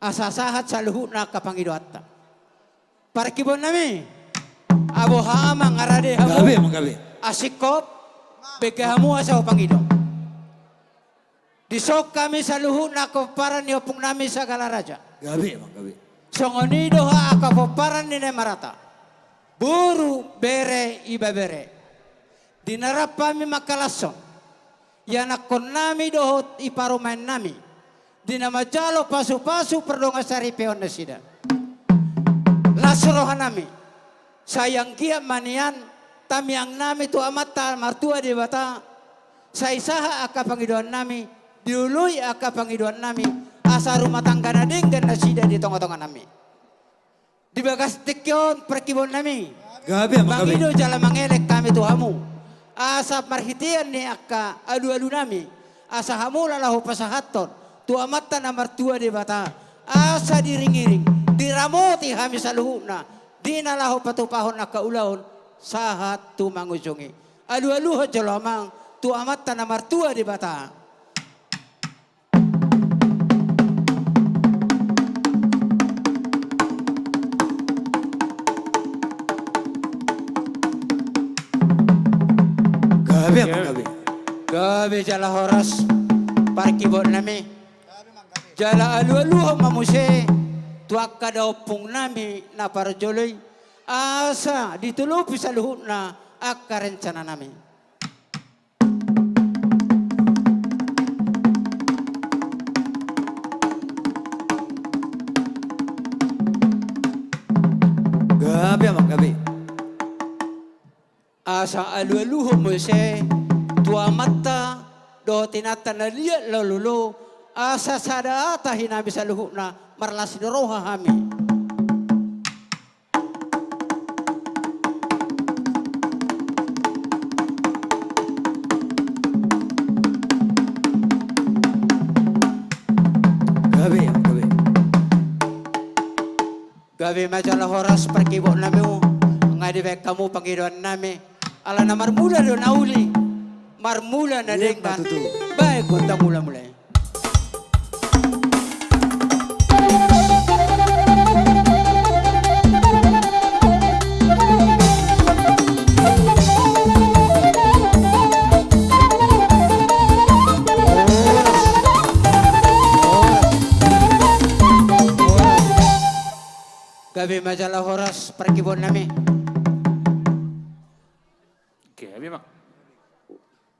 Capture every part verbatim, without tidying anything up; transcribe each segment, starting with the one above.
Asa sahat saluhutna angka pangidoanta. Parkibuan nami, aboha amang, arade hamu. Gabe, amang, gabe. Asingkop, bege hamu asa hupangido. Dison hami saluhutna angka pomparan ni ompung nami Sagala Raja. Gabe, amang, gabe. Songon i do angka pomparan ni na marata. Boru, bere, ibebere. Di na rap hami mangkalashon ianakkon nami dohot i parumaen nami, di na manjalo pasupasu pardongan saripeon nasida. Las roha nami, sai anggiat ma nian tangiang nami tu Amanta Martua Debata, sai sahat angka pangidoan nami, dilului angka pangidoan nami, asa rumah tangga na denggan nasida di tongatonga nami. Di bagas tingki on, parkibuan nami. Gabe, amang, gabe. Mangido jala mangelek hami tu hamu, asa marhitean ni angka alualu nami, asa hamu laho pasahathon tu Amanta na Martua Debata, asa diiringiring, diramoti hami saluhutna di na laho patupahon angka ulaon sahat tu mangujungi. Alualuhon jolo, amang, tu Amanta na Martua Debata. Gabe, amang, gabe. Gabe jala horas, parkibuan nami. Jala alualuhon ma muse tu angka daompung nami na parjolo i, asa ditolopi saluhutna angka rencana nami. Gabe, amang, gabe. Asa alualuhon muse tu amanta dohot inanta na liat laho lolo, asa sada hata hami saluhutna marlas ni roha hami. Gabe, gabe. Gabe ma jala horas, parkibuan nami, nga dibaen hamu pangidoan nami. Alana marmula do na uli, marmula na denggan. Ima tutu. Baen gondang mulamula i. Gabe ma jala horas, parkibuan nami. Gabe ma.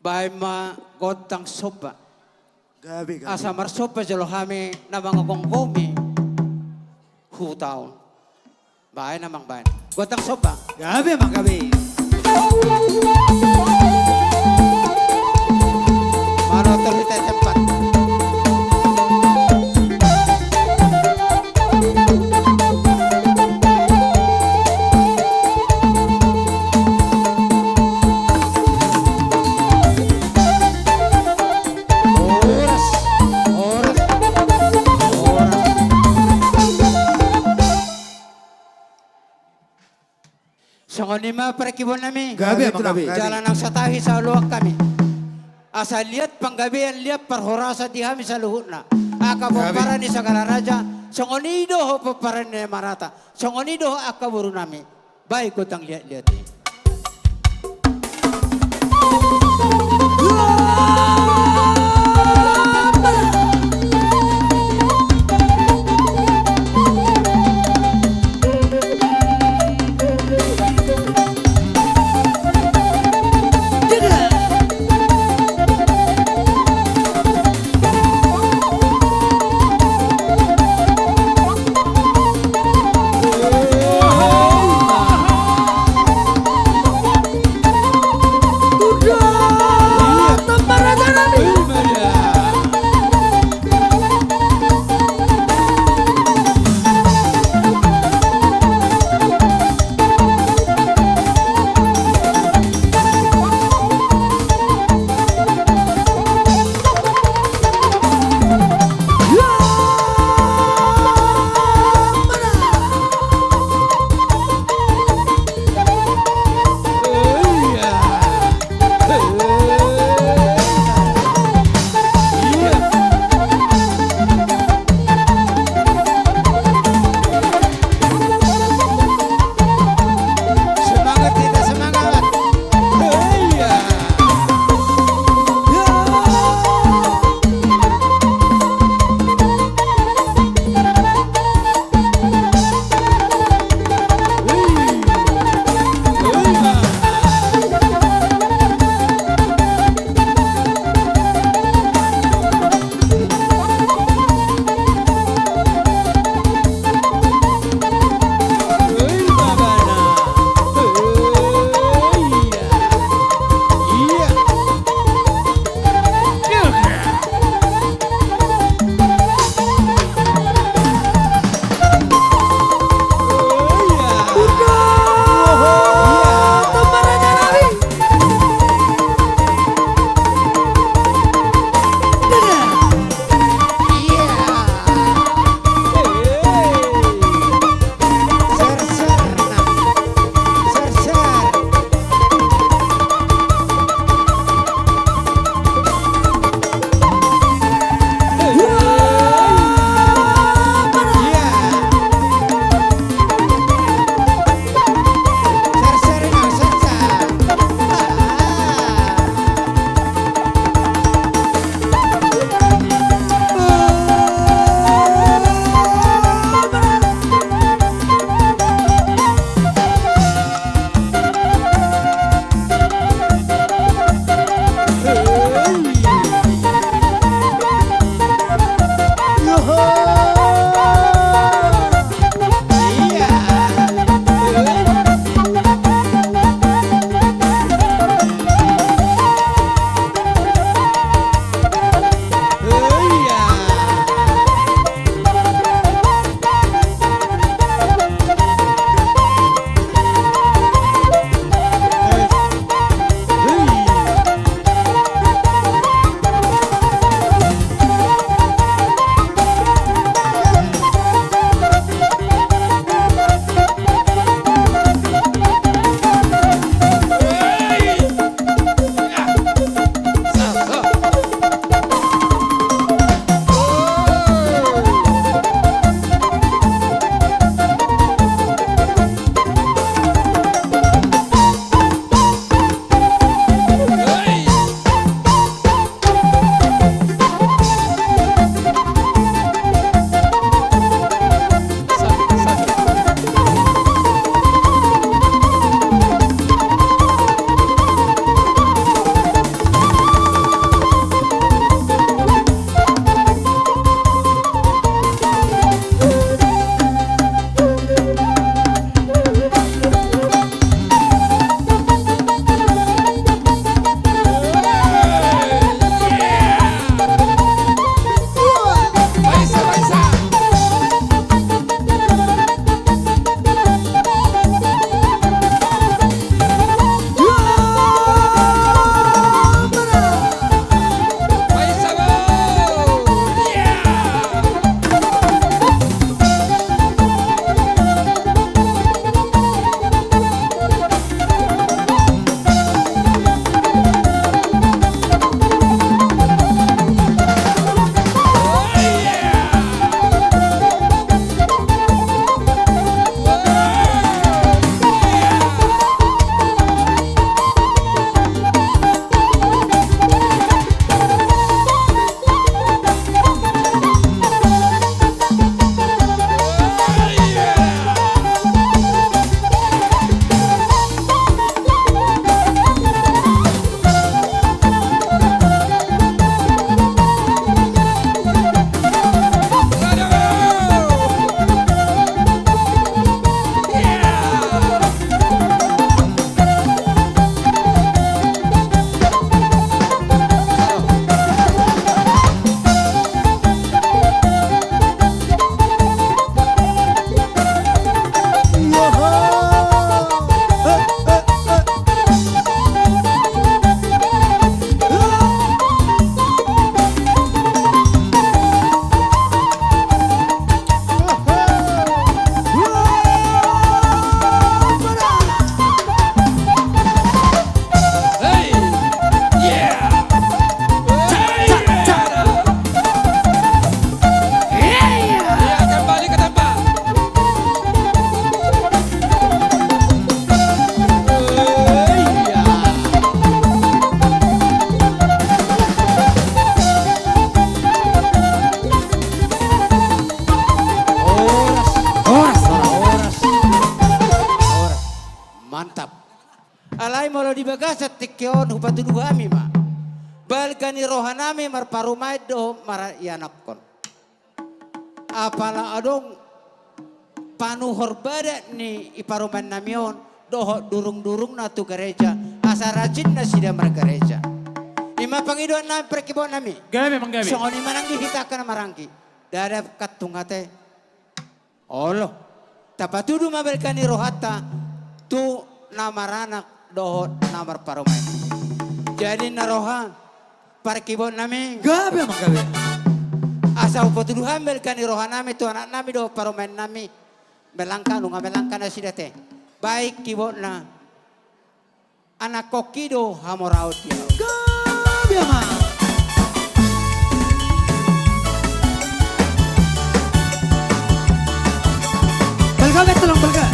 Baen ma gondang somba. Gabe, gabe. Asa marsomba jolo hami na mangomgomi huta on. Baen, amang, baen. Gondang somba. Gabe, amang, gabe. Marotor hita tempat. Horas, horas, horas. Songon i ma, parkibuan nami. Gabe, amang, gabe. Jala nang satahi saoloan hami. Asa liat panggabean, liat parhorasan di hami saluhutna. Angka pomparan ni Sagala Raja, songon i dohot pomparan ni na marata, songon i dohot angka boru nami. Baen gondang liatliat i. Alai molo di bagasan tingki on hupatudu hami ma balga ni rohanami marparumaen dohot marianakhon. Apala adong panuhor badan ni i parumaennami on dohot durungdurungna tu gareja, asa rajin nasida margareja. I ma pangidoannami, parkibotnami. Gabe ma, gabe. Songon i ma nangkin hita angka na maranggi. Ndada kantung ate. Olo. Tapatudu ma balga ni rohanta tu na maranak dohot na marparumaen. Jadi na roha, parkibotnami. Gabe ma, gabe. Asa hupatudu hami balga ni rohanami tu anaknami dohot parumaennami. Melangka, nunga melangka nasida te. Baen kibotna. Anakhonki do hamoraon di ahu. Gabe ma. Balga be, tolong balga.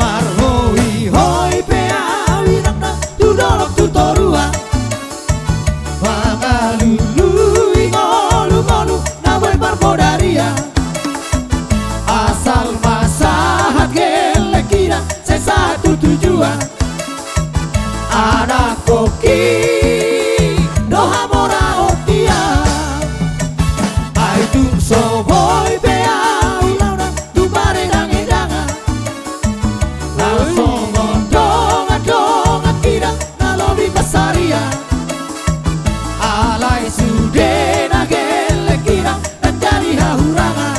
Marhoihoi pe ahu inangna tu dolok tu toruan. Mangalului ngolungolu na boi marbodari ia. Asal ma sahat gellengkina sai sahat tu tujuan. Anakhonki do hamoraon di ahu. Ai tung so boi pe ahu laho tu paredangedangan. Laos songon dongandongangkina na lobi pansarian. Alai sude na gellengkina ndang jadi hahurangan.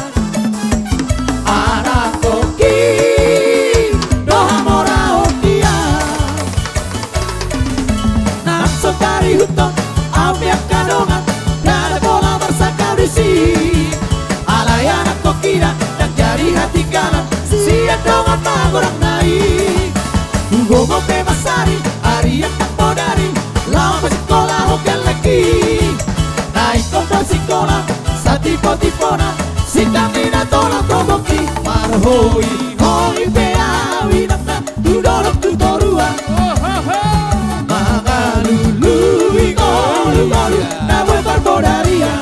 Anakhonki do hamoraon di ahu. Nang so tarihuthon ahu pe angka dongan, ndada pola marsangkap disi. Alai anakhonki ndang jadi hatinggalan sian dongan magodangna i. Hugogo pe mansari ari angka na bodari, laho pasingkolahon gellengki. Na ingkon do singkola satipotipona, sitangina tolap gogongki. Marhoihoi pe ahu inangna tu dolok tu toruan. Mangalului ngolungolu na boi marbodari ia.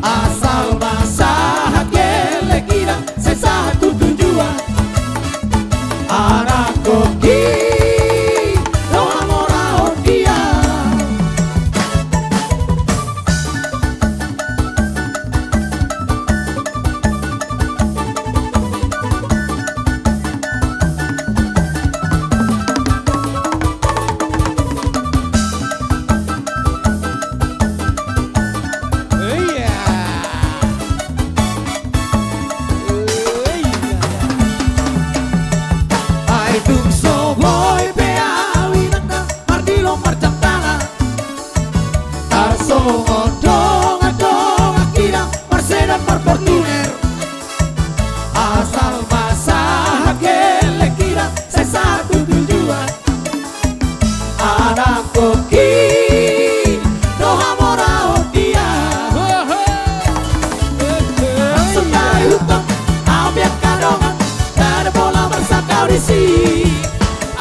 Asal ma sahat gellengkina sai sahat tu tujuan. Anakhonki do hamoraon di ahu. Ai tung so boi pe ahu inangna mardilo marjamtangan. Tarsongon dongandongangkina marsedan marfortuner. Asal ma sahat gellengkina sai sahat tu tujuan. Anakhonki do hamoraon di ahu. Nang so tarihuthon ahu pe angka dongan, ndada pola marsangkap disi.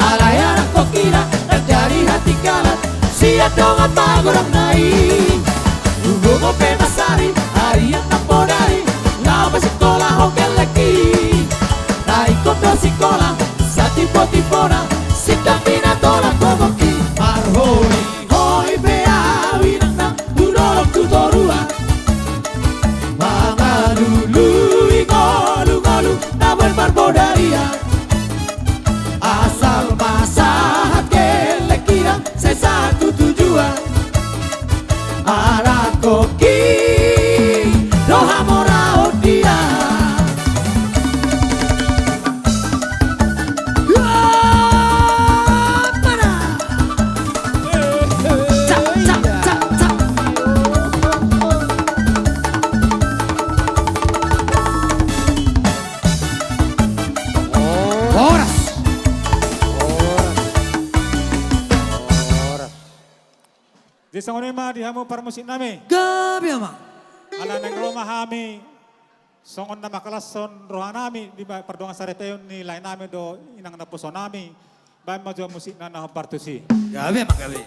Alai anakhonki ndang jadi hatinggalan sian dongan magodangna i. Hugogo pe mansari ari angka na bodari, laho pasingkolahon gellengki. Na ingkon do singkola satipotipona, sitangina tolap gogongki. Marhoihoi pe ahu inangna tu dolok tu toruan. Mangalului ngolungolu na boi marbodari ia. Asal ma sahat gellengkina sai sahat tu tujuan. Anakhonki do hamoraon di ahu. Wah, pada. Cak, cak, cak, cak. Horas. Horas. Horas. Jadi songon i ma di hamu parmusiknami. Gabe ma. Ala naeng ro ma hami songon na mangkalashon rohanami di ba-, pardongan saripeon ni laenami dohot inang naposonami. Baen ma jo musikna na hombar tusi. Gabe ma, gabe.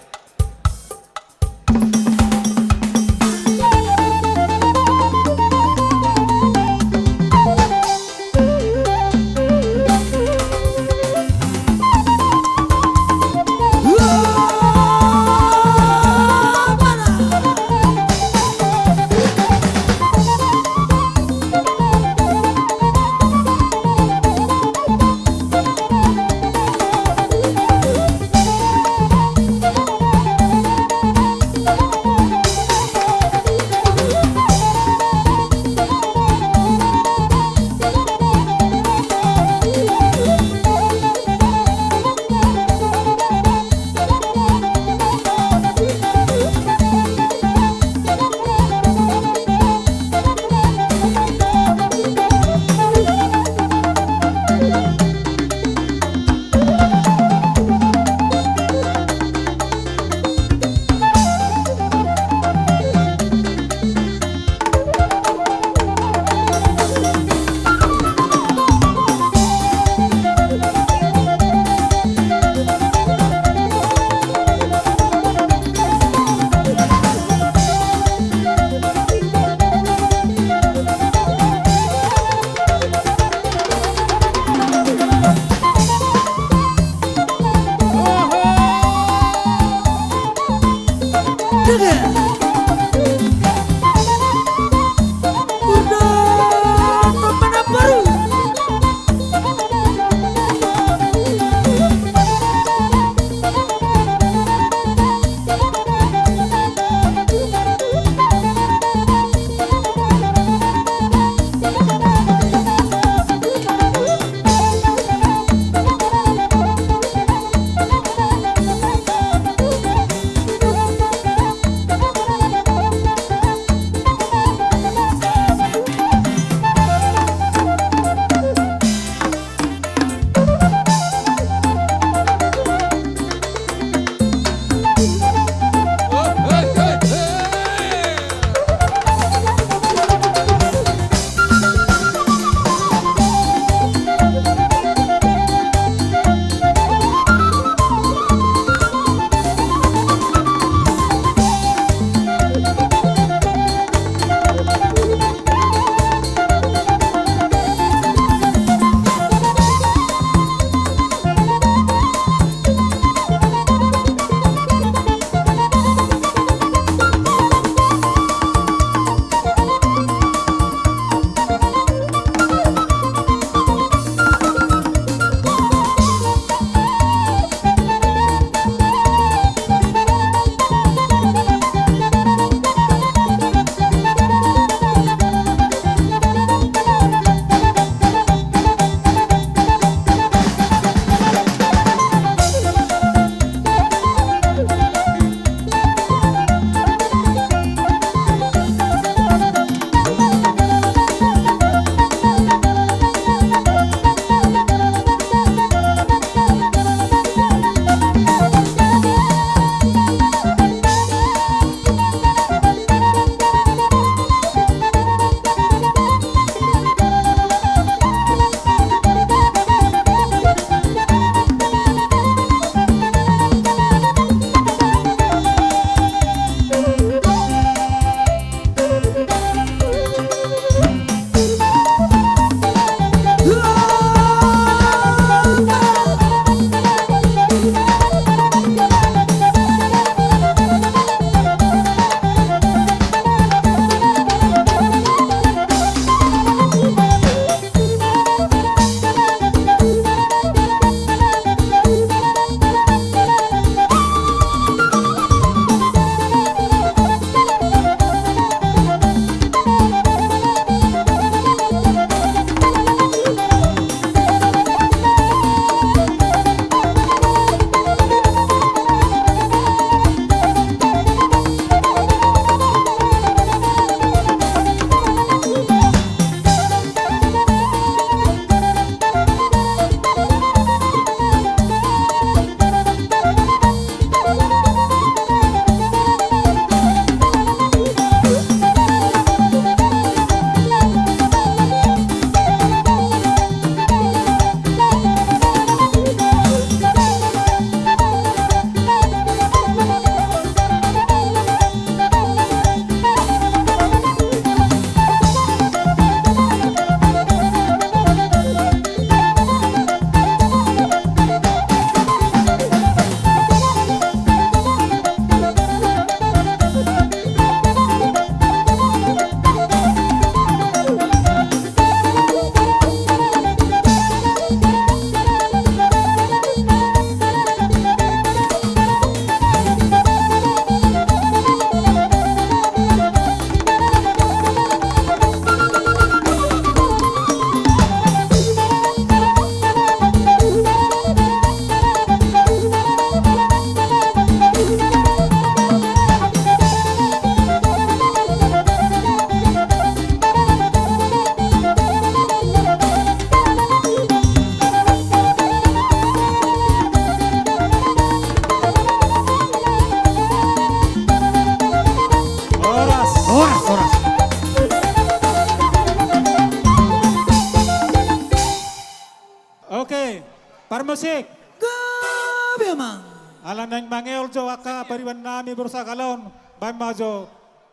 Ala naeng mangeol jo angka pariban nami boru Sagala on, baen ma jo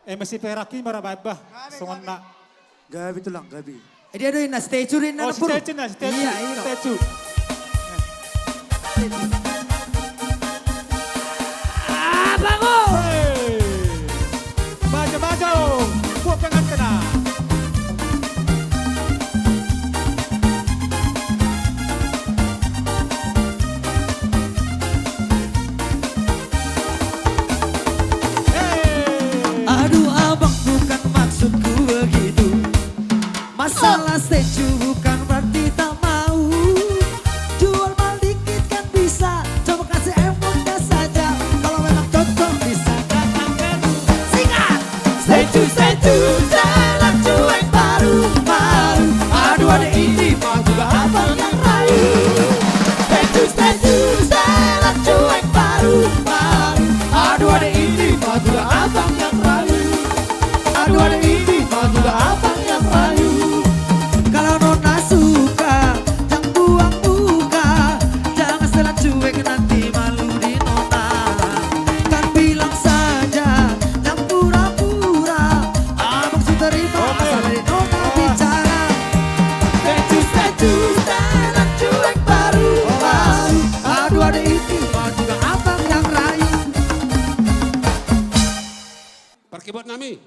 M C Perak i ma ra baen bah. Songon na. Gabe tulang, gabe. Eh, dia do inna statue do inna. Oh, statue na, statue. Iya, iya. Statue. Ah, bangun. Hei. Bajo, bajo. Buat pengantin ah. Hei. Aduh, abang, bukan maksudku begitu. Masalah statue bukan berarti tak mau. Jual mahal dikit kan bisa, coba kasih effortnya saja. Kalau memang cocok bisa datang ke rumah. Singkat. Statue, statue, setelan cuek baru, baru. Aduh, ada ini mah juga abang yang rayu. Statue, statue, setelan cuek baru, baru. Aduh, ada ini mah juga abang yang rayu. Aduh, ada ini mah juga abang yang rayu. Kalau nona suka, jangan buang muka. Jangan setelan cuek, nanti malu di nona. Kan bilang saja, jangan pura-pura. Abang sudah terima, oke, asal dari nona bicara. Statue, statue, setelan cuek baru, baru. Aduh, ada ini mah juga abang yang rayu. Parkebot nami.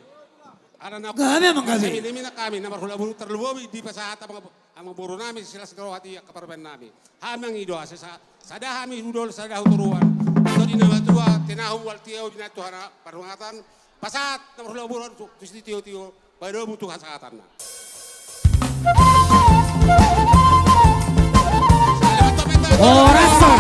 Ada na. Gabe, memang gabe. Hami, hami na, hami na marhula boru, tarlumobi dipasahat amang, amangboru nami, silas ni roha di angka pariban nami. Hami mangido asa sa-, sada hami hudol, sada hutoruan. Antong di na matua, tenahum wal tio, binahen Tuhan parhangatan. Pasahat na marhula boru tu, tu si tio-tio, padomu tu hasahatanna. Horas,